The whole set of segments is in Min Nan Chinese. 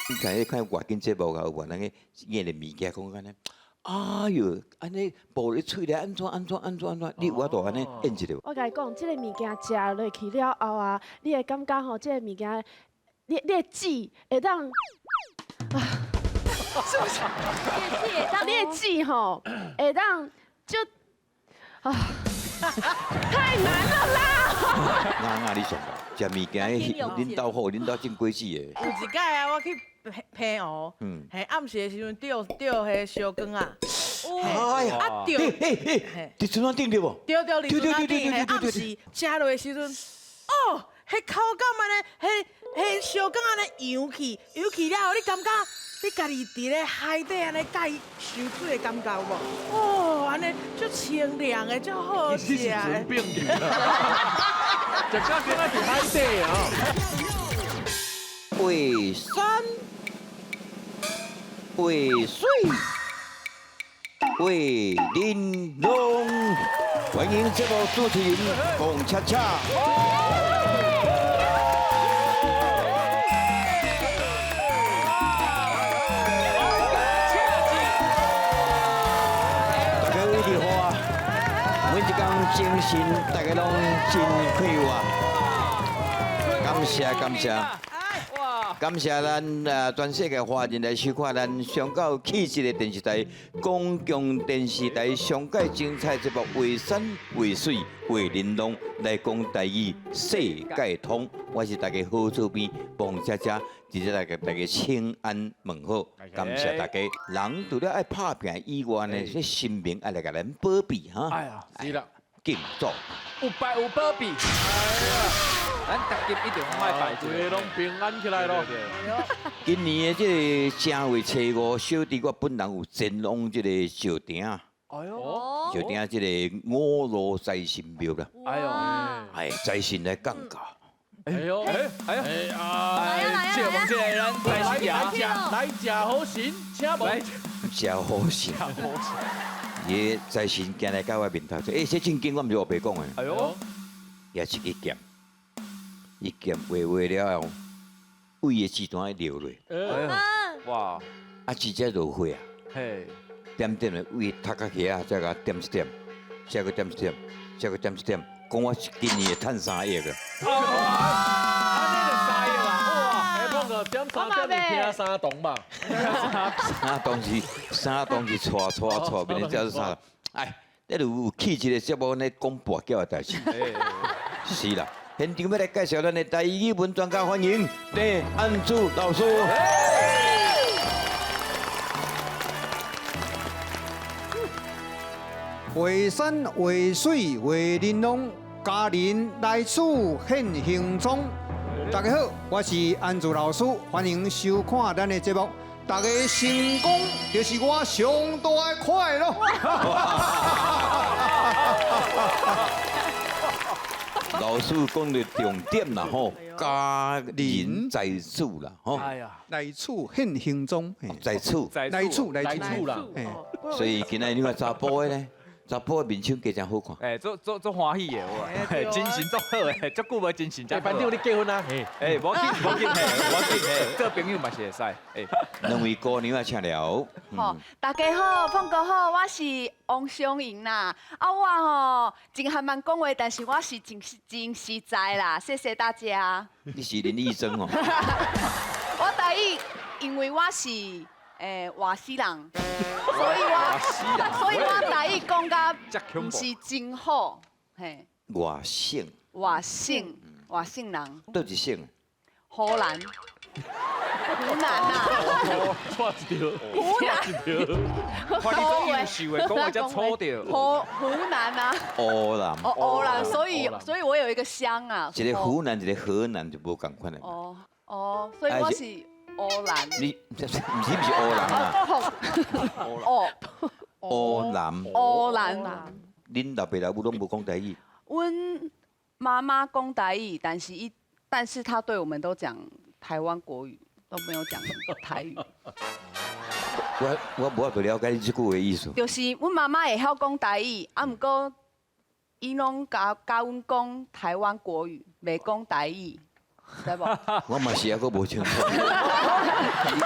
你看彼看外景節目啊，有無人咧演的物件講按呢？哎喲，按呢爆咧喙咧，按怎按怎按怎按怎？你有法度按呢演一下無？我共你講，這个物件食落去了後啊，你會感覺吼，這个物件，你的舌會當，是不是？你的舌吼會當就啊，太難了啦！啱啱你上吧，食物件，恁兜好，恁兜種果子的。有一擺啊，我去澎湖，嘿，暗時的時陣釣釣彼燒羹仔，哎呀，啊釣，嘿嘿，佇船仔頂對無？對對，佇船仔頂，嘿，暗時食落的時陣，哦，彼口感按呢，彼彼燒羹按呢揚起，揚起了後，你感覺你家己佇咧海底按呢佮伊泅水的感覺有無？哦，按呢足清涼的，足好食的。你是病去啊！食到敢若佇海底啊！畫山，畫水，畫玲瓏。歡迎節目主持人龔恰恰。大家好，好啊！每一天精神，大家攏真快活。感謝感謝。感謝咱啊全世界華人來收看咱上夠氣質的電視台，公共電視台上蓋精彩節目《畫山畫水畫玲瓏》來講台語世界通，我是大家好厝邊王姐姐，直接來給大家請安問好，感謝大家。人除了愛拍拚以外呢，這神明愛來共咱保庇哈。哎呀，是啦，敬祖有拜有保庇。咱逐日一定攏愛拜，規个攏平安起來咯。今年的這个正月初五，小弟我本人有前往這個石碇，哎喲，石碇這個五路財神廟啦。哎喲，哎，財神來降駕。哎喲，哎哎呀，哎，這個這個咱財神爺來食好神，請來食好神。伊財神行來到我面頭，欸，這正經我毋是烏白講的。哎喲，也一支劍。伊劍畫畫了後，胃的子彈流落。哇！啊，直接落血啊！嘿，點點的胃讀較起啊，再共點一點，再閣點一點，再閣點一點，講我今年會趁3億啊！哇！按呢就3億啊！哇！哎，碰到點三點，你聽三棟吧？三棟是三棟是錯錯錯，變成叫做啥？哎，這就有氣質的節目咧講跋筊的代誌。是啦。現場欲來介紹咱的台語文專家，歡迎鄭安柱老師。畫山畫水畫玲瓏，佳人來此現形蹤。大家好，我是安柱老師，歡迎收看咱的節目。大家成功就是我上大的快樂。老師講的重點啦吼，佳人在此啦吼，來此現形蹤，在此，來此，來此啦。所以今仔日你看查埔的呢，查埔的面相加真好看。哎，足足足歡喜的，我精神足好的，足久無精神。哎，班長你結婚啊？哎，無緊，無緊，無緊，做朋友嘛是會使。哎，兩位姑娘啊，請了。好，大家好，鳳哥好，我是王湘瑩啦。啊，我吼真含慢講話，但是我是真真實在啦。謝謝大家。你是林醫生哦。我台語，因為我是外省人，所以我台語講甲毋是真好，嘿。外省。外省，外省人。佗一省？湖南。湖南啊！錯一條。湖南。看你講優秀的，講話才粗著。湖南啊。湖南。哦，湖南，所以我有一個鄉啊。一個湖南，一個河南就無仝款的。哦哦，所以我是湖南。你毋是毋是湖南啊？哦。湖南。湖南。恁老爸老母攏無講台語？阮媽媽講台語，但是她對我們都講台灣國語，都沒有講台語。我無法度了解你這句話意思。就是阮媽媽會曉講台語，啊，毋過伊攏教教阮講台灣國語，袂講台語，知無？我嘛是猶閣無清楚。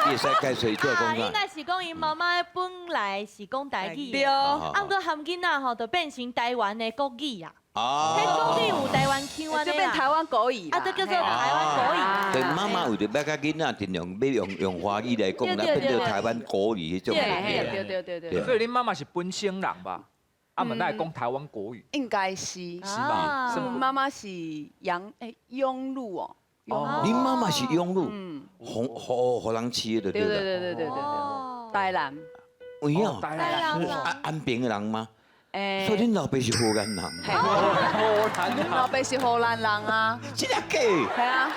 你會使解說做啊，講啥？應該是講𪜶媽媽本來是講台語對的，啊，毋過含囡仔吼，就變成台灣的國語啊。彼國語有台灣腔按呢就變台灣國語啦。啊，這叫做台灣國語。對，媽媽為著欲共囡仔盡量欲用華語來講，來變做台灣國語彼種。對對對對。所以恁媽媽是本省人吧？啊，毋哪會講台灣國語？應該是。是吧？媽媽是楊欸雍路哦。恁媽媽是雍路，予人飼的對對對對對對對。台南。有影？台南。安平的人嗎？所以恁老爸是荷蘭人。荷蘭人。老爸是荷蘭人啊。真的假？係啊。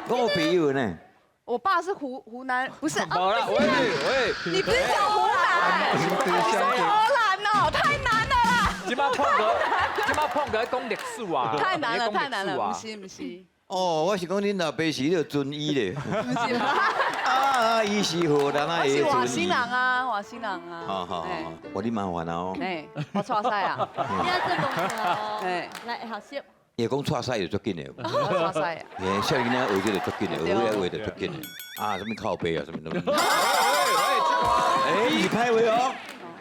我有朋友呢。我爸是湖南，不是。無啦，喂喂。你不是講湖南？你說荷蘭哦，太難了啦。這擺碰個，這擺碰個講歷史啊。太難了，太難了，不是不是。哦，我是講恁老爸是彼個軍醫咧。不是。啊，伊是荷蘭啊，我是外省人啊，外省人啊。好好好，我你麻煩哦。哎，我𤆬屎啊。你要這講哦。來學習。伊講𤆬屎就足緊的。𤆬屎啊。嘿，少年仔學這個足緊的，學遐話就足緊的。啊，啥物靠背啊，啥物攏。欸，是歹話哦。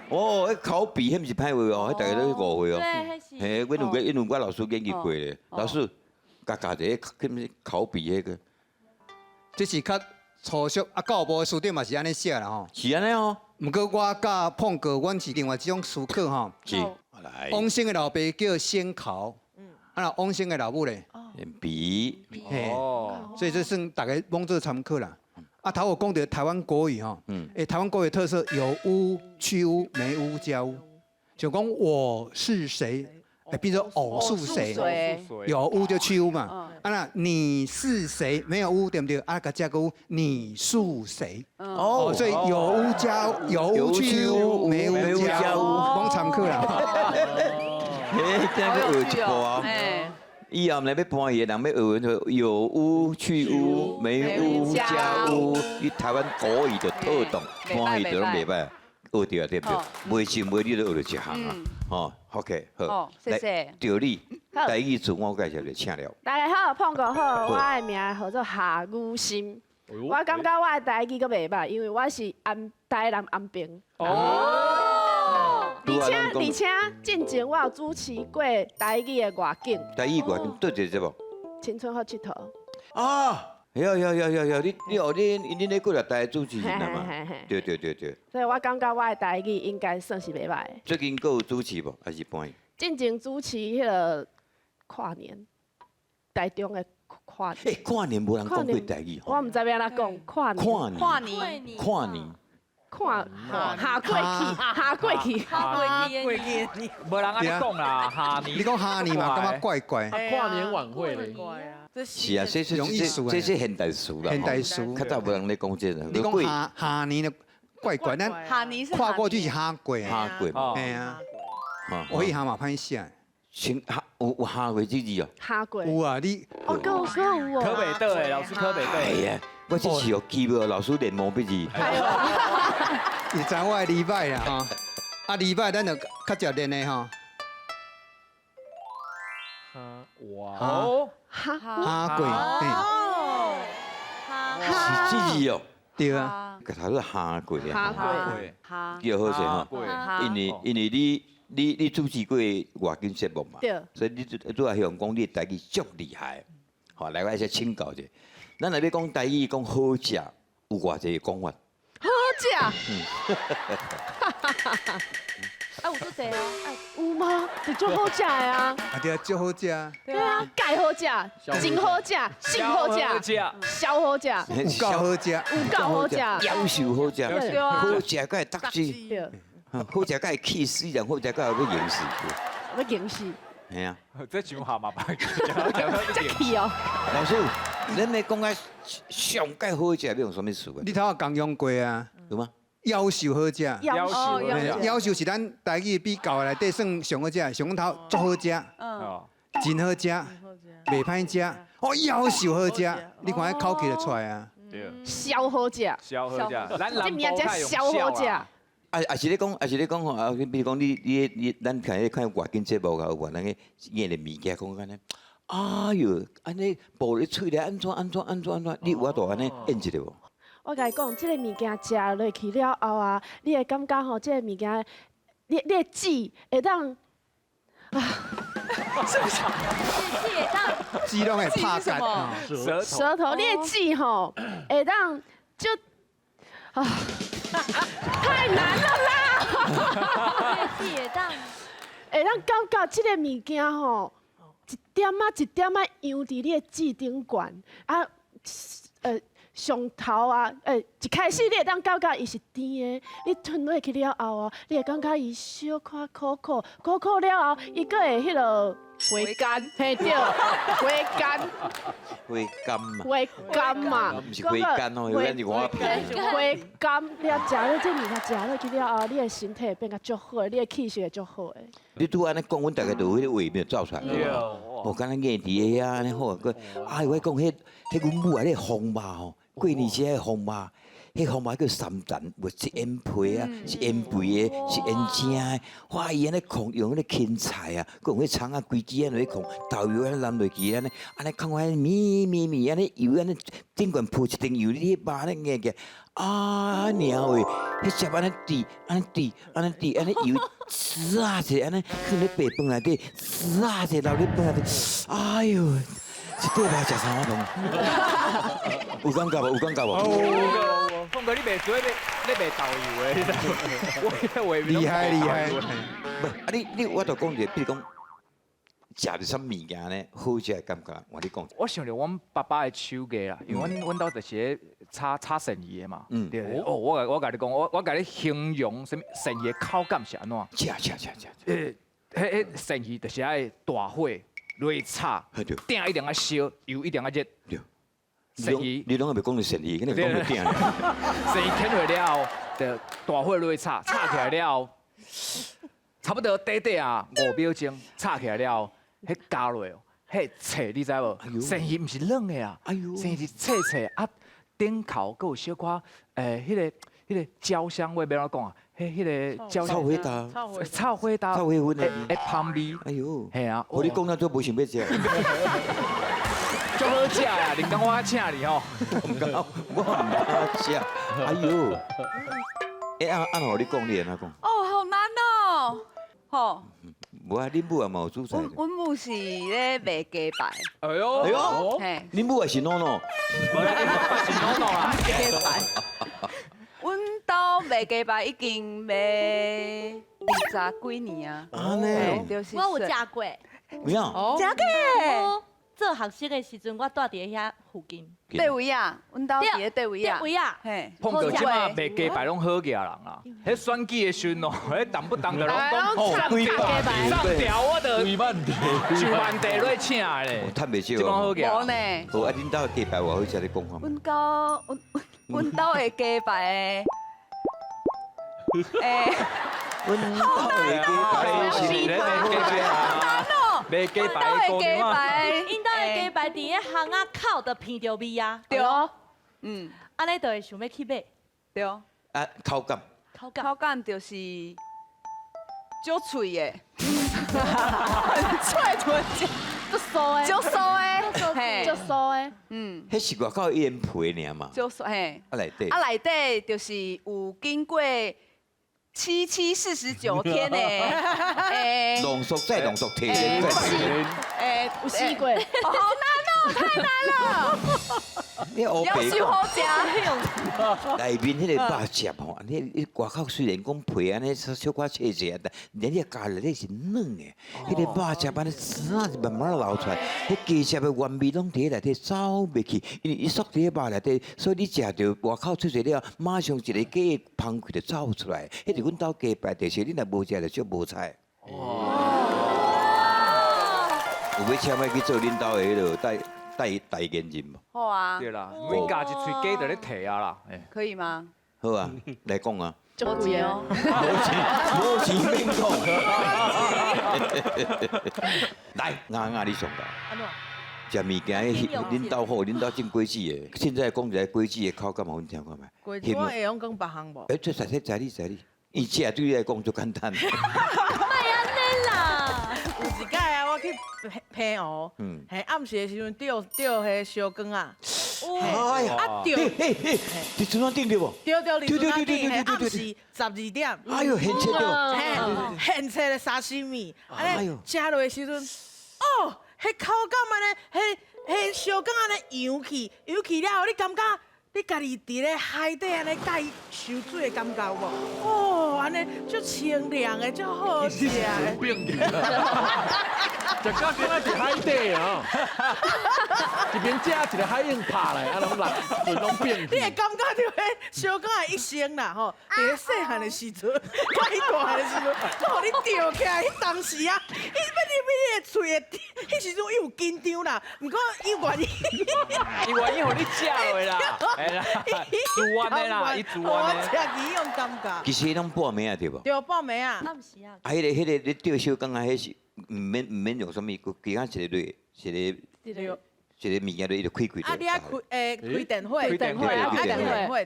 哦，彼口鼻，彼毋是歹話哦，彼大家都誤會哦。嘿，阮有個，因為我老師研究過咧，老師。共教一个口鼻彼個，這是較粗俗啊！教育部的辭典嘛是按呢寫啦吼。是按呢哦。毋過我佮碰過，阮是另外一種思考吼。是。來。王生的老爸叫先考，啊，王生的老母咧？鼻。哦。所以這算大家攏做參考啦。啊，頭有講著台灣國語吼，欸，台灣國語特色有烏去烏沒烏加烏，就講我是誰。欸，變做偶數誰？有烏就去烏嘛。啊那你是誰？沒有烏對不對？啊，共加個烏，你是誰？哦，所以有烏加有烏去烏，沒烏加烏，攏參考啦。欸，這個學一個啊。以後若欲搬戲的人欲學，就有烏去烏，沒烏加烏。你台灣國語就透懂，搬戲就攏袂䆀。學著啊，對不對？袂想袂你都學著一項啊。吼，OK，好，謝謝。著你，台語自我介紹就請了。大家好，胖哥好，我的名號做夏雨欣。我感覺我的台語閣袂䆀，因為我是安台南安平。哦。而且，進前我有主持過台語的外景。台語外景，佗一个節目？青春好𨑨迌。啊！有有有有有，你哦你你咧過來台主持人啊嘛？對對對對。所以我感覺我的台語應該算是袂䆀。最近閣有主持無？還是搬戲？進前主持彼个跨年，台中的跨年。欸，跨年無人講過台語。我毋知欲按怎講跨年。跨年。跨年。跨年。看下過去，下過去，下過去，無人按呢講啦，下年。你講下年嘛，感覺怪怪。跨年晚會咧。是啊，這這這這是現代詞啦，現代詞。較早無人咧講這個。你講下下年的怪怪，咱跨過去是下過。下過。嘿啊。我彼項嘛歹寫。先下有有下過這字哦。下過。有啊，你。哦，閣有閣有哦。考袂倒的，老師考袂倒。哎呀，我這次有記無，老師練毛筆字。伊知我的禮拜啦吼，啊禮拜咱就較食練的吼。哇哦，哈哈過，是這字哦。對啊，頭說哈過哈過，哈，叫好勢吼。因為你主持過外景節目嘛，所以你拄仔向講你的台語足厲害。好，來我先請教者，咱若欲講台語講好食，有偌濟講法？好食。啊，有足濟啊，有嗎？就足好食的啊！啊對啊，足好食。對啊，蓋好食，真好食，真好食，超好食，有夠好食，有夠好食，夭壽好食，好食閣會得死，好食閣會氣死人，好食閣會欲淹死。欲淹死。係啊，這上下嘛歹，這氣哦。老師，恁咧講個上蓋好食，欲用啥物詞？你頭仔共用過啊？有嗎？夭壽好食，夭壽，夭壽是咱台語比較內底算上好食，上頭足好食，真好食，袂歹食，哦，夭壽好食，你看彼口氣就出來啊。超好食，超好食，咱這名叫超好食。啊啊是咧講，啊是咧講吼，啊，比如講你你你，咱看彼看外景節目啊，有無人咧演的物件講按呢？哎喲，按呢爆咧喙咧，按怎按怎按怎按怎，你有法度按呢演一下無？我共你講，這个物件食落去了後啊，你會感覺吼，這个物件，你的舌會當啊，是不是？舌會當，舌攏會拍結，舌舌頭，你的舌吼會當就啊，太難了啦！舌會當，會當感覺這个物件吼，一點仔一點仔揚佇你的舌頂懸啊，上頭啊，一開始你會當感覺伊是甜的，你吞落去了後哦，你會感覺伊小可苦苦，苦苦了後，伊閣會彼落回甘，嘿對，回甘，回甘嘛，回甘嘛，毋是回甘哦，回甘是我回甘，你啊食了這物件食落去了後，你的身體會變甲足好的，你的氣色會足好的。你拄按呢講，阮逐家就有彼个畫面走出來。哦，敢若硬佇遐按呢好，閣，哎，我講彼彼阮母啊，彼風肉吼，過年時彼風肉，彼風肉叫三層，有一煙皮啊，是煙肥的，是煙正的。哇，伊按呢控用彼个芹菜啊，閣用彼蔥仔規支按呢控，豆油按呢淋落去，按呢按呢控按呢綿綿綿，按呢油按呢頂懸鋪一層油，你彼肉按呢硬起來，啊娘喂，彼汁按呢滴，按呢滴，按呢滴，按呢油滋啊一下按呢放咧白飯內底，滋啊一下流咧飯內底，哎喲，一塊肉食三碗飯，有感覺無？有感覺無？鳳哥，你袂做咧咧賣豆油的，你知無？我畫面厲害厲害。不，啊你你我就講一個，比如講，食著啥物件呢？好食的感覺，我你講。我想著阮爸爸的手藝啦，因為阮兜就是咧炒炒鱔魚的嘛。對。哦，我共你講，我共你形容啥物鱔魚的口感是按怎？食食食食。彼鱔魚就是愛大火落去炒，鼎一定愛燒，油一定愛熱。對。鱔魚，你攏還袂講著鱔魚，敢若講著鼎。鱔魚牽落了後，就大火落去炒，炒起來了後，差不多短短啊5秒鐘，炒起來了後，彼加落哦，彼脆你知無？鱔魚毋是軟的啊，鱔魚是脆脆啊，頂頭閣有小可彼个焦香味，欲按怎講啊？彼个焦臭火焦，臭火焦，臭火薰的香味。哎喲，嘿啊！我你講到都無想欲食。足好食啊！你講我請你吼，毋敢，我毋敢食。哎喲，欸，按予你講，你會按怎講？哦，好難哦，吼。無啊，恁母也嘛有煮菜。阮母是咧賣雞排。哎喲，哎喲，恁母也是儂儂。是儂儂啦。雞排。阮兜賣雞排已經賣20幾年啊。按呢。就是。我有食過。有影？食過。做學生的時陣，我蹛佇遐附近。佗位啊？阮兜佇咧佗位啊？佗位啊？嘿。碰到這馬賣雞排攏好額人啊！彼選舉的時陣哦，彼動不動就攏講上上調，我就上萬地落請的咧。趁袂少。這好額。無呢。好啊，恁兜的雞排偌好食，你講看。阮兜的雞排，欸。阮兜的雞排是咧賣雞排。賣雞排，阮兜的雞排，𪜶兜的雞排佇咧巷仔口就闻著味啊。對，按呢就會想欲去買。對。啊，口感。口感。口感就是足脆的，很脆，怎麼講？足酥的。足酥的，嘿，足酥的。彼是外口醃皮爾嘛。足酥嘿。啊內底。啊內底就是有經過七七四十九天的，濃縮再濃縮，提煉再提煉。有試過。好難哦，太難了。你烏白要好食。內面彼个肉汁吼，你外口雖然講皮按呢小可脆脆啊，但你咬落去是軟的。彼个肉汁按呢滋啊慢慢流出來，彼雞汁的原味攏佇內底走袂去，因為伊縮佇彼肉內底，所以你食著外口脆脆了，馬上一个雞的香氣就走出來。彼是阮兜雞排特色，你若無食就足無彩。有欲請欲去做恁兜的彼个代言人無？好啊。對啦，每咬一喙雞就咧提啊啦。可以嗎？好啊，來講啊。足貴哦。無錢，無錢免講。來，雅雅你上來。食物件，恁兜好，恁兜種果子的。現在講一個果子的口感，予阮聽看覓？果子我會用講別項無？欸，這實在你知你，伊食對你來講足簡單。莫按呢啦。有一擺啊，我去澎湖，嘿，暗時的時陣釣釣彼燒羹仔，哎呀，啊對，嘿嘿，佇船仔頂對無？對對，佇船仔頂，暗時12點。哎呦，現切對。嘿，現切的沙西米，按呢食落的時陣，哦，彼口感按呢，彼燒羹按呢揚起，揚起了後，你感覺你家己佇咧海底按呢共伊泅水的感覺有無？哦，按呢足清涼的，足好食的。變去，食到敢若佇海底啊！一邊食一個海湧拍來，啊，攏落船攏變去。你會感覺著彼燒羹的一生啦吼，佇咧細漢的時陣，佮伊大漢的時陣，閣予你釣起來，彼當時啊，伊欲入你的喙的，彼時陣伊有緊張啦，毋過伊願意，伊願意予你食落啦，係啦，自願的啦，伊自願的。我食彼種感覺。其實彼攏半暝啊，對無？對，半暝啊。暗時啊。啊，彼個你釣燒羹啊，彼是毋免用啥物，其他一個落一個。一個物件落，伊就開開。啊，你愛開電火，開電火，開電火，開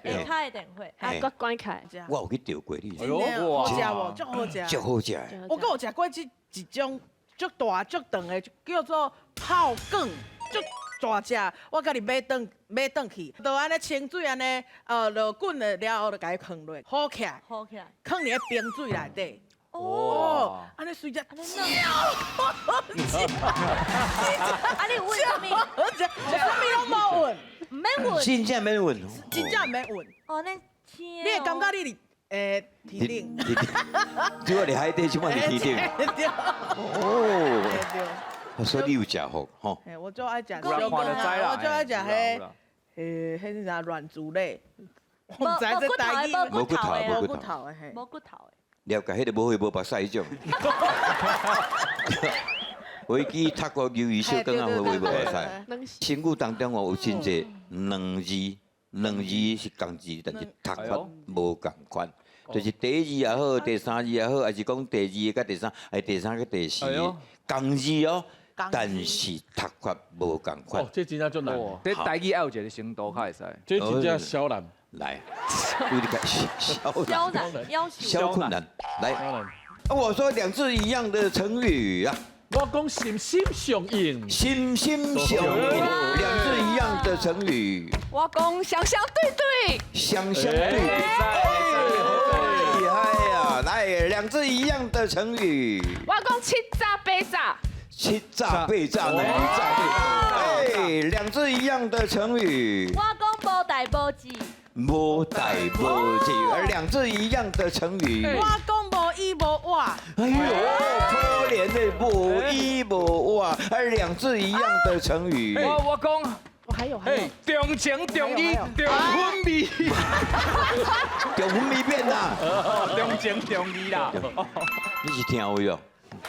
電火，啊，閣關起來。我有去釣過，你。哎呦，好食無？足好食。足好食。我閣有食過這一種足大足長的，叫做炮卷，足大隻。我家己買轉去，就按呢清水按呢，落滾了了後，就共伊囥落，好起來，好起來，囥佇咧冰水內底。哦，按呢隨只，啊你有問啥物？啥物攏無問，毋免問，真正免問，真正免問。哦，那青。你會感覺你佇天頂？主要佇海底，這擺佇天頂。對。哦。所以你有食福吼？我就愛食燒羹啊，我就愛食彼，彼是啥軟竹類？我毋知這台語。無骨頭，無骨頭的嘿。無骨頭的。了解，彼個無血無目屎彼種。飛機踢過魷魚燒羹啊，無血無目屎。成語當中哦，有真濟兩字，兩字是仝字，但是讀法無仝款。就是第一字也好，第三字也好，還是講第二個佮第三，還是第三佮第四，仝字哦，但是讀法無仝款。哦，這真正足難。這台語愛有一個程度較會使。這真正小難。來，小難，小困難，來，我說兩字一樣的成語啊。我講心心相印，心心相印，兩字一樣的成語。我講雙雙對對，雙雙對對，厲害呀！來，兩字一樣的成語。我講七炸八炸，七炸八炸，兩字哎，兩字一樣的成語。我講無代無誌。無代無誌，而兩字一樣的成語。我講無依無倚。哎呦，可憐的無依無倚，而兩字一樣的成語。我講，我還有還有，重情重義重粉味。重粉味變啦。重情重義啦。你是聽有喲？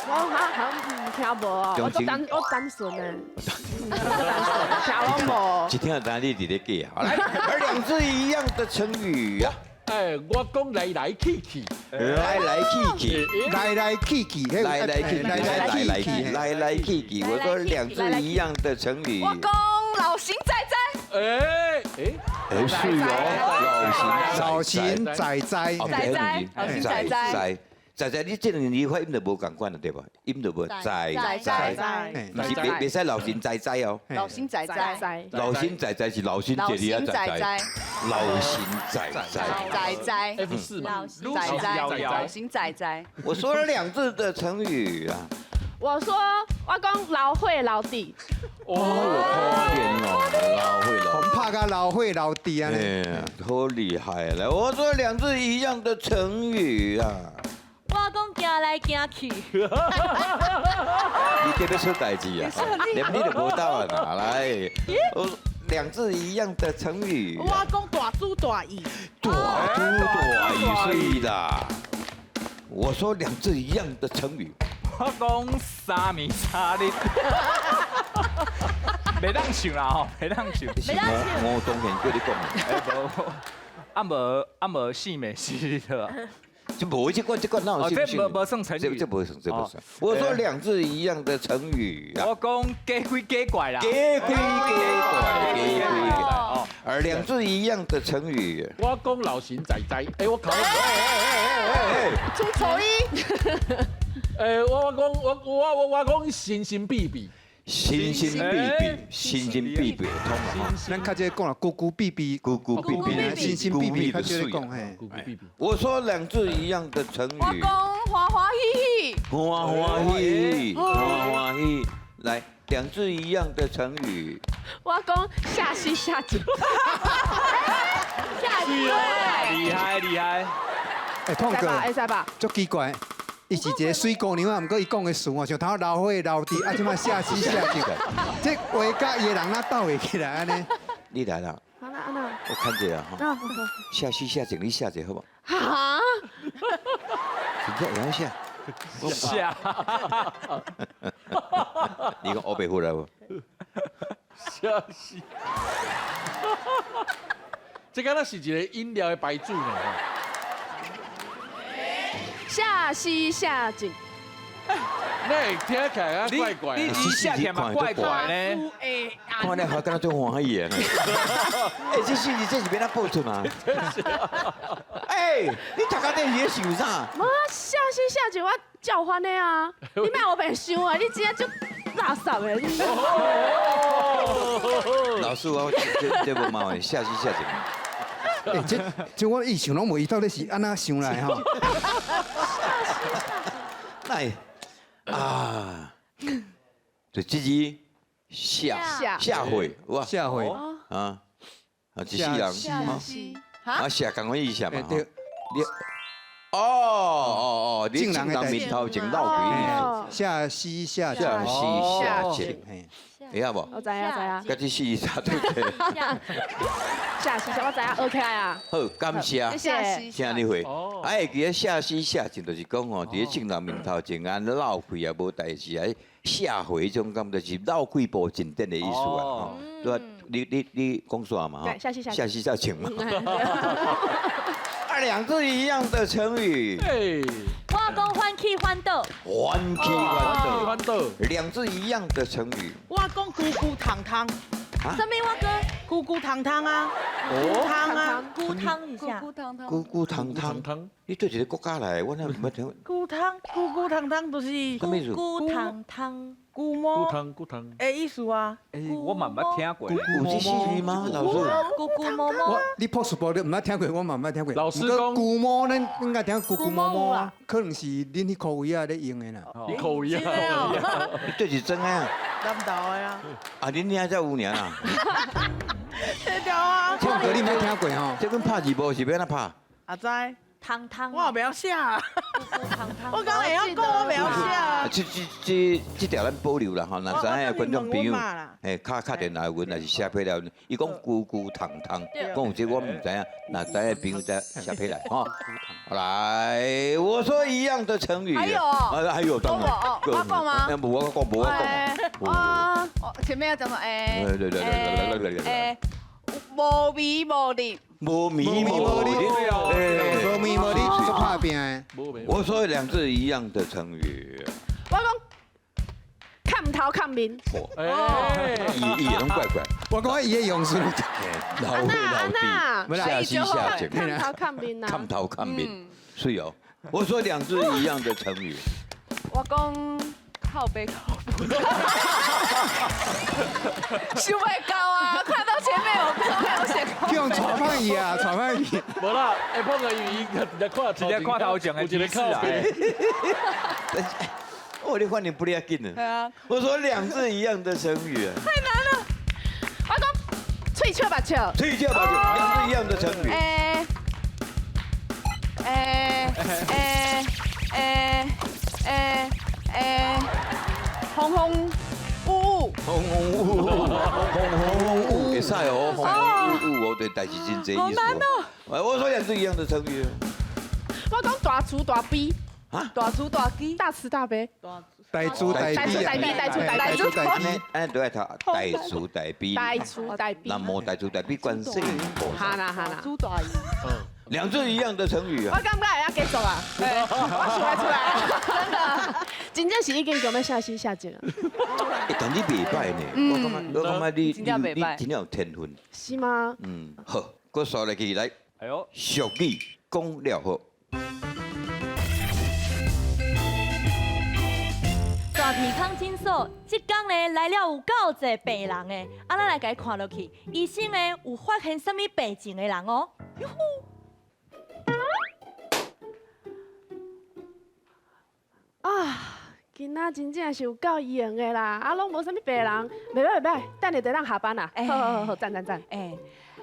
我好像毋聽無哦，我單純的，聽攏無。一聽就知你佇咧假啊！來，而兩字一樣的成語啊！哎，我講來來去去，來來去去，來來去去，來來去去，來來去，來來去去。我說兩字一樣的成語。我講老神在在。哎哎哎，是哦，老神在在，在在，老神在在。在在，你這兩字發音就無仝款了，對無？音就無在在，毋是袂使老神在在哦。老神在在，老神在在是老神在在在在，老神在在在在 F4嘛，在在老神在在。我說了兩字的成語啊。我說我講老歲老弟。哦，可憐哦，老歲老。拍甲老歲老弟啊！好厲害！來，我說兩字一樣的成語啊。我講行來行去，你這欲出代誌啊？連你都無到啊！來，我兩字一樣的成語。我講大主大意，大主大意是啦。我說兩字一樣的成語。我講三暝三日，袂當想啦吼，袂當想。袂當想。我當然叫你講。啊無啊無四暝四日啊。就無這個這個哪有這無算成語，這無算，這不算。我說兩字一樣的成語啊。我講假鬼假怪啦。假鬼假怪，假鬼假怪。而兩字一樣的成語。我講老神在在，哎，我考。出丑一。哎，我講我我我我講神神秘秘。神神秘秘，神神秘秘通啊！咱較濟講啦，咕咕閉閉，咕咕閉閉，神神秘秘，較少講嘿。咕咕閉閉。我說兩字一樣的成語。我講歡歡喜喜。歡歡喜喜，歡歡喜。來，兩字一樣的成語。我講下西下井。下西。厲害厲害。哎，胖哥，會使吧？足奇怪。伊是一个水姑娘啊，毋過伊講的詞哦，像頭老火老豬，啊，這擺下死下井，這話佮伊的人哪鬥會起來按呢？你來啦！啊那啊那，我看者啊哈，下死下井，你寫一下好無？哈？真正會曉寫？寫。你講烏白胡來無？下死。這敢若是一个飲料的牌子呢？下西下井，那會聽起來啊怪怪。你寫起來嘛怪怪呢？看了還敢若足歡喜的呢。哎，這四字這是欲按怎報出啊？哎，你讀到底是咧想啥？無下西下井，我叫翻的啊！你莫烏白想啊！你真正足垃圾的。老師，我這無麻煩，下西下井。欸，這我意想攏無，伊到底是按怎想來吼？來啊，就這字下下回哇，下回啊啊，一世人啊，下仝款意思嘛？對，你哦哦哦，你眾人面頭前鬧鬼意思，下西下下西下井。會曉無？我知影知影。佮這四字差對對。下西下，我知影，學起來啊。好，感謝。謝謝。請你會。哎，會記得下西下井，就是講吼，佇咧眾人面頭前按鬧開啊，無代誌啊，下回這種感覺就是鬧開無進展的意思啊。吼，對啊，你講煞嘛？對，下西下下西下井嘛。啊，兩字一樣的成語。我講歡喜歡倒。歡喜歡倒。兩字一樣的成語。我講咕咕湯湯。什麼我講？咕咕湯湯啊。咕湯啊。咕湯一下。咕湯湯。咕咕湯湯。你對一个國家來，我哪毋捌聽。咕湯咕咕湯湯就是。什麼意思？咕湯湯。咕摸。咕湯咕湯。的意思啊。欸，我嘛毋捌聽過。有這四字嗎？老師。咕咕摸摸。你朴素報你毋捌聽過，我嘛毋捌聽過。老師講。咕摸，咱應該聽咕咕摸摸啊，可能是恁彼箍位仔咧用的啦。你箍位仔。你這是真的啊？南投的啊。啊，恁遐才有爾啦。對啊。唱歌你毋捌聽過吼？這阮拍字幕是欲按怎拍？阿知。湯湯。我也袂曉寫。我剛會曉講，我袂曉寫。這條咱保留啦吼，若知影的觀眾朋友，嘿，敲敲電話阮，若是寫批來，伊講咕咕湯湯，講有這我毋知影，若知影的朋友再寫批來吼。來，我說一樣的成語。還有哦。還有當然。我講嗎？無我講，無我講。啊，前面要講什麼？哎。對對對對對對。哎，無微無力。無微無力，無微無力是拍拚的。我說兩字一樣的成語。我講看頭看面。哎，伊伊攏怪怪。我講伊的用詞。老火老弟，下西下井。看頭看面啊。看頭看面，是哦。我說兩字一樣的成語。我講靠北靠母。想袂到啊！看到前面有沒有寫。叫人炒飯去啊，炒飯去。無啦，會碰個伊直接看，直接看頭前的有一個靠北。哦，你反應不要緊啊。我說兩字一樣的成語啊。太難了。我講喙笑目笑。喙笑目笑，兩字一樣的成語。欸欸欸欸欸欸，紅紅霧霧。紅紅霧霧，紅紅霧霧，會使哦，紅紅霧霧哦，對，代誌真濟意思。好難哦。我說兩字一樣的成語。我講大慈大悲。啊？大慈大悲。大慈大悲。大慈大悲。大慈大悲，大慈大悲。按呢都愛讀大慈大悲。大慈大悲。南無大慈大悲觀世音菩薩。哈啦哈啦。慈大悲。兩字一樣的成語啊！我感覺會曉繼續啊，我想會出來，真的，真正是已經講欲下死下井啊！欸，但你袂䆀呢，我感覺你真有天分。是嗎？嗯，好，閣煞落去來，哎喲，俗語講了好。大耳康診所，這工呢來了有夠濟病人的，啊，咱來共伊看落去，醫生呢有發現啥物病症的人哦。啊，今仔真正是有夠閒的啦，啊，攏無啥物病人，袂歹袂歹，等下就當下班啦。好好好，讚讚讚。欸，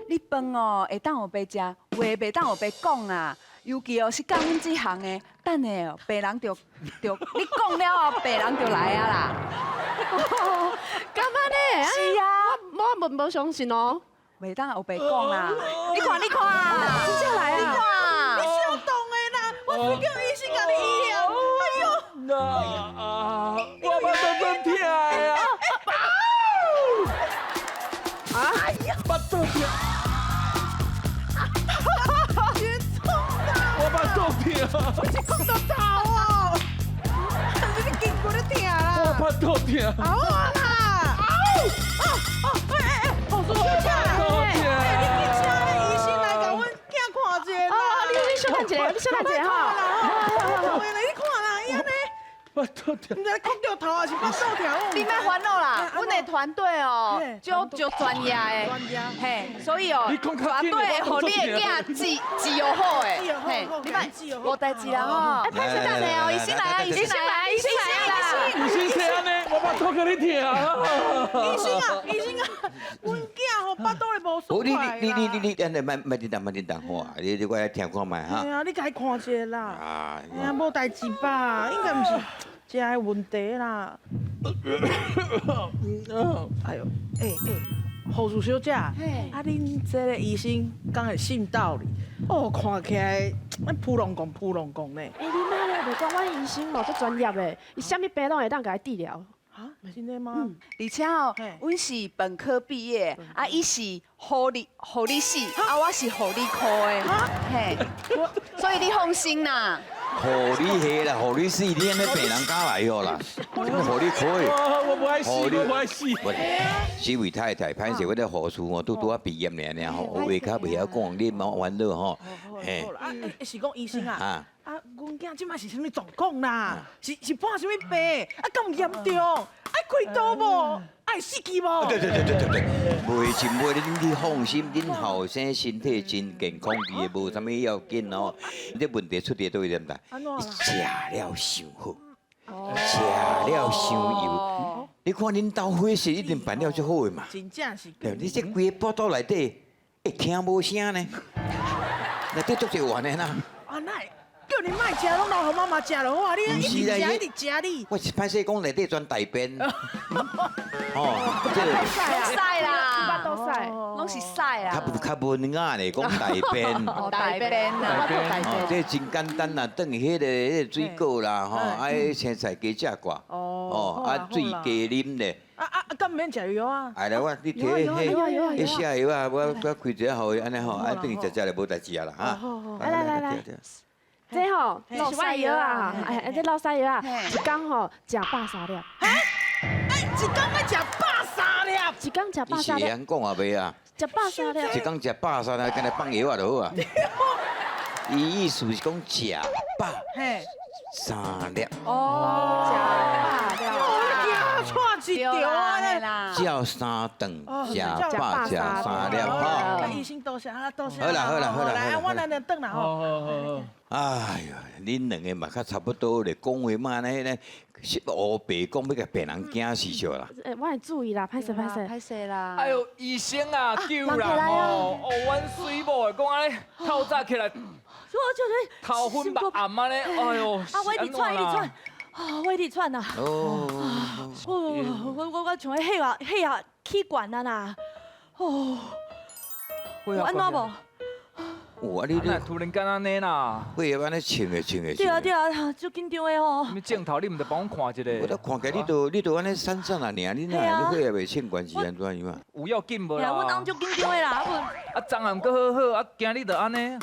你飯哦會當予白食，話袂當予白講啦。尤其哦是教阮這行的，等下哦病人就就你講了後，病人就來啊啦。敢按呢？是啊，我無相信哦。袂當予白講啦。你看你看，真正來啊！你看，你小動的啦，我是叫醫生共你醫療。哎呦！啊！我腹肚真疼啊！哎呀！腹肚疼。我腹肚疼。我是講到頭哦，你筋骨咧疼啦。我腹肚疼。好啊啦！哦哦，哎哎哎，护士小姐，哎，你去請那醫生來共阮囝看一下啦。哦，你小等一下，你小等一下吼。你看啦，伊按呢。腹肚疼。毋知哭著頭還是腹肚疼？你莫煩惱啦，阮的團隊哦，足足專業的，嘿，所以哦，團隊會予你的囝治治好的，嘿，你莫無代誌啦吼。哎，歹勢等下哦，醫生來啊，醫生來啊，醫生來啊，醫生是按呢，我腹肚閣咧疼。醫生啊，醫生啊，阮囝吼腹肚咧無舒服啦。你你你你你，按呢莫莫叮當莫叮當好啊！你你我來聽看覓哈。嘿啊，你共伊看一下啦。啊。哎呀，無代誌吧？應該毋是食的問題啦。哎呦，欸欸，護士小姐，啊，恁這個醫生敢會信道理？哦，看起來撲浪講撲浪講呢。欸，你媽咧，袂講，阮醫生哦足專業的，伊啥物病攏會當共伊治療。啊，真的嗎？而且哦，阮是本科畢業，啊，伊是護理護理系，啊，我是護理科的，嘿，所以你放心啦。護理系啦，護理系，你按呢病人敢來哦啦？護理科的，我無愛死，我無愛死。這位太太，歹勢，我咧護士哦，拄拄仔畢業爾爾吼，話較袂曉講，你莫煩惱吼。嘿，啊，是講醫生啊，啊，阮囝這擺是啥物狀況啦？是是伴啥物病？啊，敢有嚴重？愛開刀無？愛死去無？對對對對對對，袂真袂，恁去放心，恁後生身體真健康，伊會無啥物要緊哦。這問題出佇佗位點代？食了傷好，食了傷油。你看恁兜伙食一定辦了足好的嘛？真正是。對，你這規个腹肚內底會聽無聲呢，內底足濟怨的啦。啊，哪會？叫你莫食，攏留予媽媽食就好啊！你一直食，一直食你。我是歹勢講內底全大便。哦，這個。攏屎啦，都屎，攏是屎啦。較較文雅咧，講大便。大便啊，哦，這真簡單啦，轉去彼個水果啦，吼，啊，青菜加食寡。哦。啊，水加啉咧。啊啊啊！敢毋免食藥啊？哎啦，我你摕彼彼寫藥啊，我我開一下予伊按呢吼，啊，轉去食食就無代誌啊啦，哈。來來來來。這吼是我的藥啊，哎，這老屎藥啊，一工吼食130粒。哎，一工愛食130粒？一工食130粒。你是會曉講啊袂啊？食130粒。一工食130粒，敢若放藥啊就好啊。伊意思是講食130粒。哦，食100粒。哦，你驚喘一條啊！照三頓食103粒吼。醫生多謝啊，多謝。好啦好啦好啦，來，我來來轉啦吼。哎呦，恁兩個嘛較差不多咧，講話嘛呢呢，是烏白講欲共病人驚死笑啦。欸，我會注意啦，歹勢歹勢。歹勢啦。哎呦，醫生啊，救人哦！哦，阮水某的講按呢，透早起來，我就是頭昏目暗按呢，哎呦，啊，我一直喘，一直喘，啊，我一直喘啊。哦。我我我像彼血壓血壓起懸啊啦，哦。有按怎無？有啊，你你突然間按呢啦？血壓按呢穿的穿的。對啊對啊，足緊張的吼。你鏡頭你毋著幫我看一下？我都看起來你都按呢閃閃啊爾，你哪你血壓袂穿懸是按怎樣啊？有要緊無啦？阮翁足緊張的啦，啊，昨暗閣好好，啊，今日就按呢。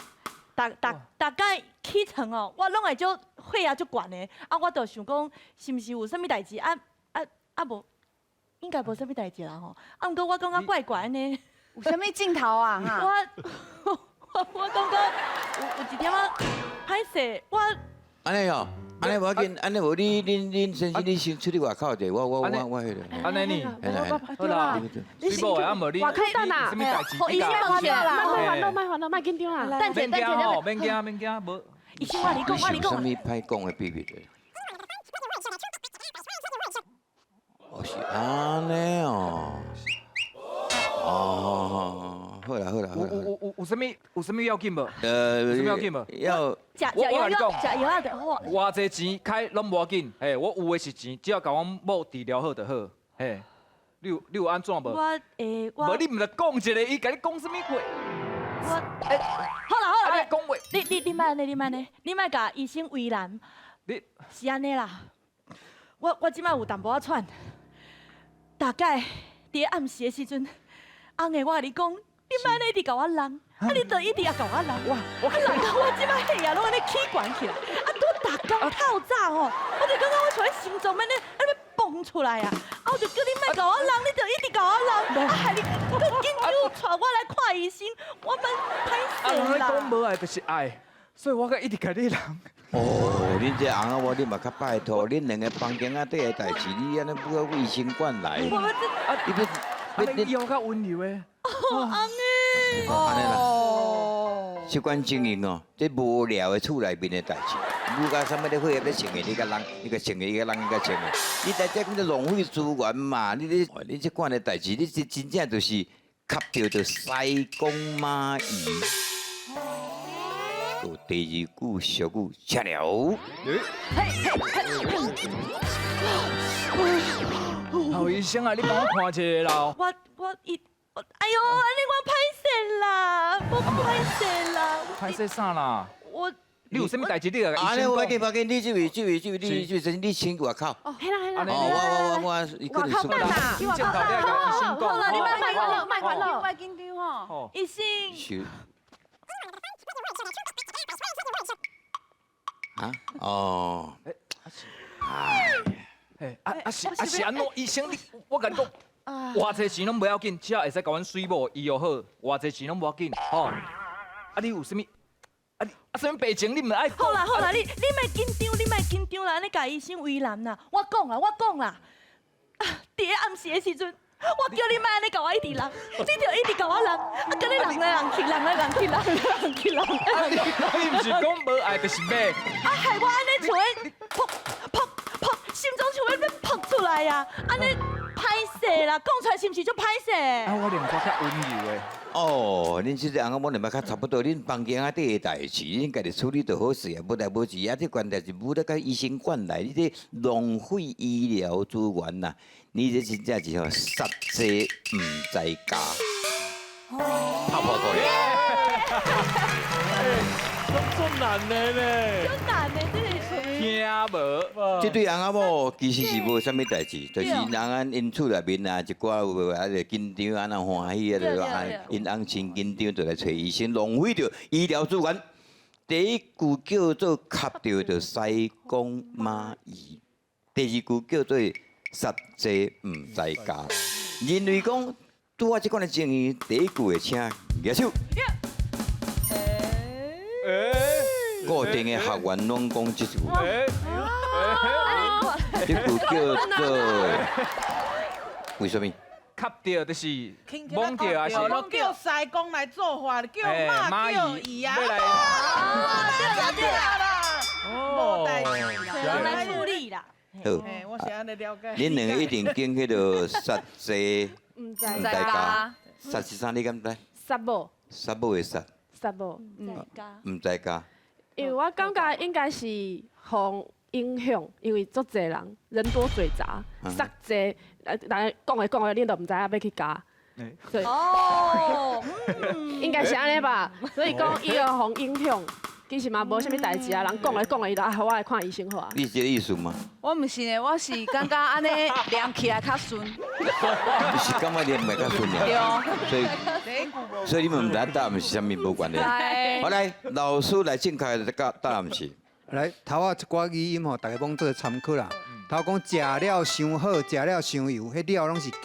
逐逐逐工起床哦，我攏會足血壓足懸的，啊，我就想講是毋是有啥物代誌？啊啊啊無，應該無啥物代誌啦吼。啊，毋過我感覺怪怪按呢。有啥物鏡頭啊？我我感覺有一點仔歹勢，我按呢哦，按呢無要緊，按呢無你恁恁先生你先出去外口者，我我我我彼个。按呢呢？好啦，水某的啊無你，外口等啊，啥物代誌？醫生問下啦，莫煩惱，莫煩惱，莫緊張啦。等者等者，吼，免驚免驚，無。醫生我你講，我你講。啥物歹講的秘密的？哦，是按呢哦。哦，好啦好啦。有有有有啥物有啥物要緊無？有啥物要緊無？要。食藥食藥啊就好。偌濟錢開攏無要緊，嘿，我有的是錢，只要共阮某治療好就好，嘿。你有你有按怎無？我會我。無你毋著講一个，伊共你講啥物話？我，好啦好啦，你講話。你你你莫按呢，你莫按呢，你莫共醫生為難。你是按呢啦，我我這擺有淡薄仔喘，大概佇暗時的時陣，翁的我共你講，你莫按呢一直共我弄，啊你就一直也共我弄，啊弄到我這擺血壓攏按呢起懸起來，啊拄逐工透早吼，我就感覺我像彼心臟按呢按呢蹦出來啊！啊，我就叫你莫共我弄，你就一直共我弄，啊害你閣緊張帶我來看醫生，我蠻歹勢啦。啊，人講無愛就是愛，所以我閣一直共你弄。哦，恁這翁仔某，你嘛較拜託，恁兩个房間仔底的代誌，你按呢不愛醫生管來。我啊，你你要較溫柔的。哦，翁的。按呢啦，這款情形哦，這無聊的厝內面的代誌，無甲啥物咧血壓咧穿的，你共人，你共穿的，伊共人，伊共穿的，你在這講這浪費資源嘛？你你你這款的代誌，你這真正就是吸著著西公馬姨。第二句俗語，吃了。侯醫生啊，你幫我看一下啦。我我一，哎喲，按呢我歹勢啦，我歹勢啦。歹勢啥啦？我。你有啥物代誌？你來。啊，你無要緊，無要緊，你這位、這位、這位，你這位，你先外口。哦，嘿啦嘿啦。哦，我我我我，伊可能外口等啊，外口。好啦，你莫烦恼，莫烦恼，莫緊張吼。醫生。是。啊？哦。哎，啊啊是啊是按怎？醫生，你我共你講，偌濟錢攏無要緊，只要會使共阮水某醫藥好，偌濟錢攏無要緊，吼。啊，你有啥物？啊你啊啥物病情？你毋愛講。好啦好啦，你你莫緊張，你莫緊張啦，按呢共醫生為難啦。我講啦，我講啦。啊，佇咧暗時的時陣，我叫你莫按呢共我一直弄，你就一直共我弄，啊，閣咧弄來弄去，弄來弄去，弄來弄去，弄。啊你你毋是講無愛就是欲？啊，害我按呢像咧噗噗噗，心臟像欲欲噗出來啊！按呢歹勢啦，講出來是毋是足歹勢？啊，我念歌較溫柔的。哦，恁這個翁仔某嘛較差不多，恁房間仔底的代誌，恁家己處理就好勢啊，無代無誌啊，這關代誌無得共醫生管來，你這浪費醫療資源呐！你這真正是吼，殺雞毋知家，拍破過來。足難的呢，足難的，這是。聽無？這對翁仔某其實是無啥物代誌，就是翁仔𪜶厝內面啊，一寡有啊就緊張啊，那歡喜啊，就啊，𪜶翁真緊張，就來揣醫生，浪費著醫療資源。第一句叫做吸著著西公馬姨，第二句叫做殺雞毋知家。認為講拄仔這款的情形，第一句會請舉手。固定的學員攏講這句，這句叫做為什麼？吸著就是摸著還是？叫師公來做法，叫媽叫姨啊。對啦，無代誌啦，來處理啦。好，我是按呢了解。恁兩個一定揀彼个殺雞毋知家，殺是啥？你敢知？殺某。殺某的殺。殺某，毋知家。因為我感覺應該是予影響，因為足濟人，人多嘴雜，殺濟，人講來講來，恁都毋知影欲去加。對。哦，應該是按呢吧，所以講伊會予影響，其實嘛無啥物代誌啊，人講來講來，伊就啊，我來看醫生好啊。你是這個意思嗎？我毋是呢，我是感覺按呢念起來較順。你是感覺念起來較順啊？所以，所以你們毋知答案是啥物無關係。好來，老師來正確的答答案是。來，頭仔一寡語音吼，大家攏做參考啦。頭講食了傷好，食了傷油，彼了攏是假。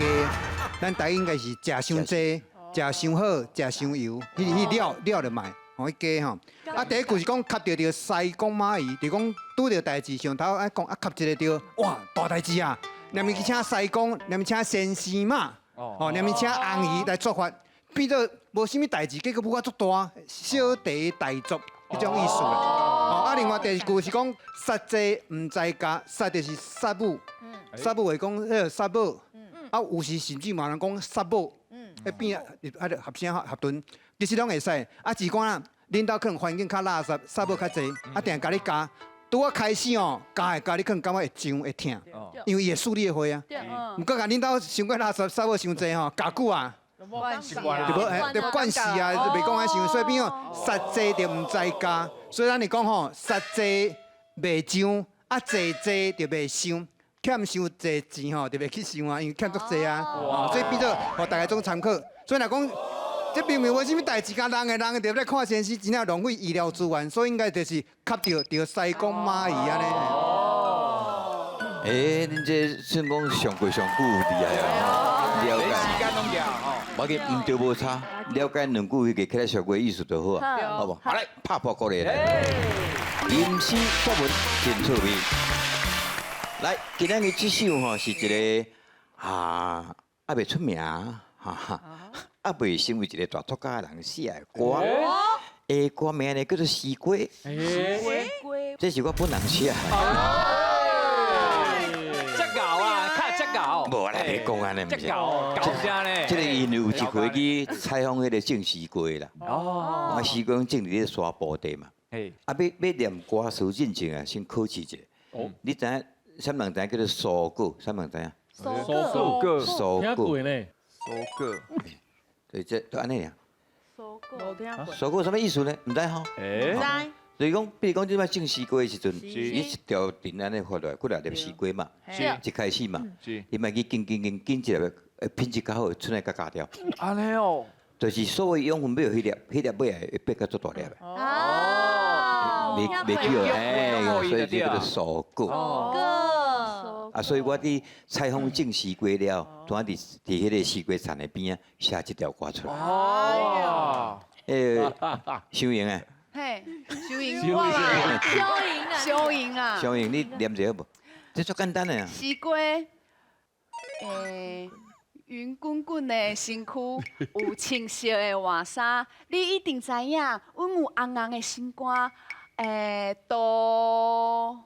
咱台語應該是食傷濟，食傷好，食傷油，彼彼了了就賣。吼，吼，彼鸡吼。啊，第一句是讲磕著著西公马鱼，就讲拄著代志上头啊讲啊磕一个著，哇，大代志啊！连伊去请师公，连伊请先生嘛，哦，连伊请红鱼来做法，变做无啥物代志，结果舞啊足大，小题大做彼种意思啦。哦，啊，另外第二句是讲杀济毋知教，杀就是杀母，杀母会讲彼个杀母，啊，有时甚至嘛人讲杀某，彼变啊，啊，合声合顿，其实拢会使。啊，只讲啊，恁兜可能环境较垃圾，杀母较济，啊，定共你教。拄仔开始哦，教会教你可能感觉会痒会疼，因为伊会输你的血啊。毋过共恁兜伤过垃圾，杀母伤济吼，教久啊，就无就惯势啊，袂讲安想，所以变哦，杀济就毋知教。所以咱是讲吼，杀济袂上，啊济济就袂伤，欠伤济钱吼，就袂去想啊，因为欠足济啊。所以变做予大家总参考。所以若讲。这明明无啥物代志，敢人的人伫咧看先生，真正浪费医疗资源，所以应该就是磕著著西公马鱼按呢。哦。欸，恁这算讲上过上久厉害啊！了解。时间拢了吼。无紧，毋对无差，了解两句彼个起来小过意思就好啊，好无？好来，拍破鼓励来。吟诗作文真趣味。来，今仔日这首吼是一个啊，还袂出名，哈哈。啊，未成为一个大作家的人写的歌，欸，歌名呢叫做《西瓜》。西瓜，这是我本人写的。这𠢕啊，较这𠢕。无啦，别讲按呢，这𠢕，𠢕啥呢？这个因为有一回去采访彼个种西瓜啦。哦。啊，西瓜种伫咧沙坡地嘛。嘿。啊，欲念歌词进前啊，先考试一下。哦。你知影啥物人知影叫做蔬果？啥物人知影？蔬果。蔬果。听过呢。蔬果。对，这就按呢尔。蔬果。蔬果啥物意思呢？毋知吼。欸。毋知。就是讲，比如讲，这摆种西瓜的时阵，你一条藤按呢发落来，几若粒西瓜嘛，一开始嘛，你莫去拣拣拣拣一粒，品质较好，出来佮加掉。按呢哦。就是所谓养分要有彼粒，彼粒尾会变甲足大粒的。哦。袂去哦，哎，所以这叫做蔬果。啊，所以我伫采访种西瓜了，拄仔伫彼个西瓜田的边仔写这条歌出来。哦。欸，小莹啊。嘿，小莹，我啦。小莹啊。小莹啊。小莹，你念一下好无？这足简单的啊。西瓜，欸，圆滚滚的身躯，有青色的外衫，你一定知影，阮有红红的心肝，欸，都。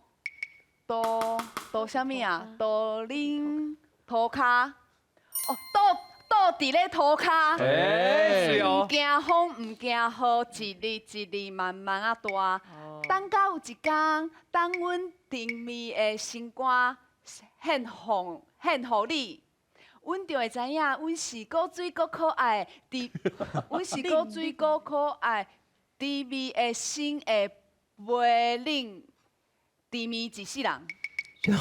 倒啥物啊？倒恁涂跤，哦，倒倒伫咧涂跤。毋惊风，毋惊雨，一日一日慢慢仔大。等到有一工，等阮甜蜜的心肝献予献予你，阮就会知影，阮是阁水阁可爱，甜，阮是阁水阁可爱，甜蜜的心会袂冷。甜蜜一世人。哇，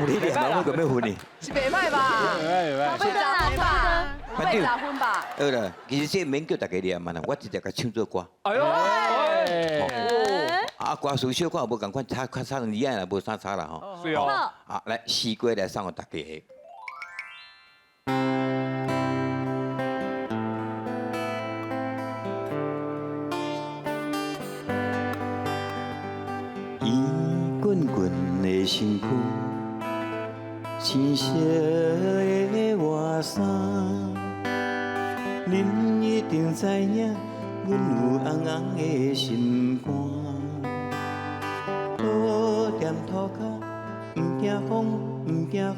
你两人我个欲分呢？是袂歹吧？袂歹，10分吧？80分吧？好啦，其实这免叫大家念嘛啦，我直接共唱做歌。哎呦！啊，歌词小可无仝款，差较差两字啦，无啥差啦吼。是哦。啊，来，诗歌来送予大家。圆滚滚的身躯，青色的外衫，恁一定知影，阮有红红的心肝。倒踮涂跤，毋惊风，毋惊雨，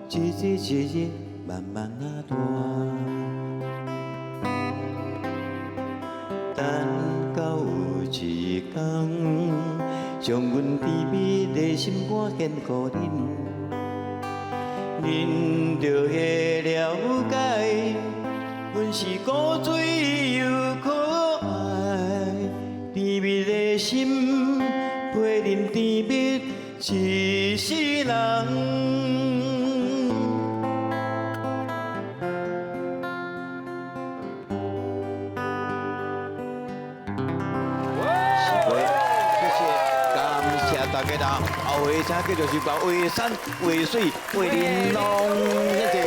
一日一日慢慢仔大。等到有一天，将阮甜蜜的心肝献予恁，恁就会了解，阮是古錐又可爱，甜蜜的心陪恁甜蜜一世人。大家啦，后回请继续收看《画山画水画玲珑》，谢谢。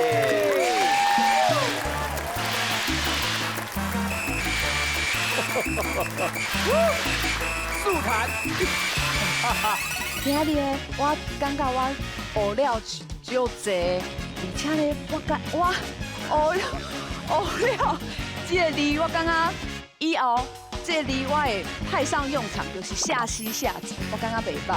速弹。今仔日咧，我感覺我學了足濟，而且咧，我感我學學了這个字，我感覺以後這个字我會派上用場，就是下西下集，我感覺袂䆀。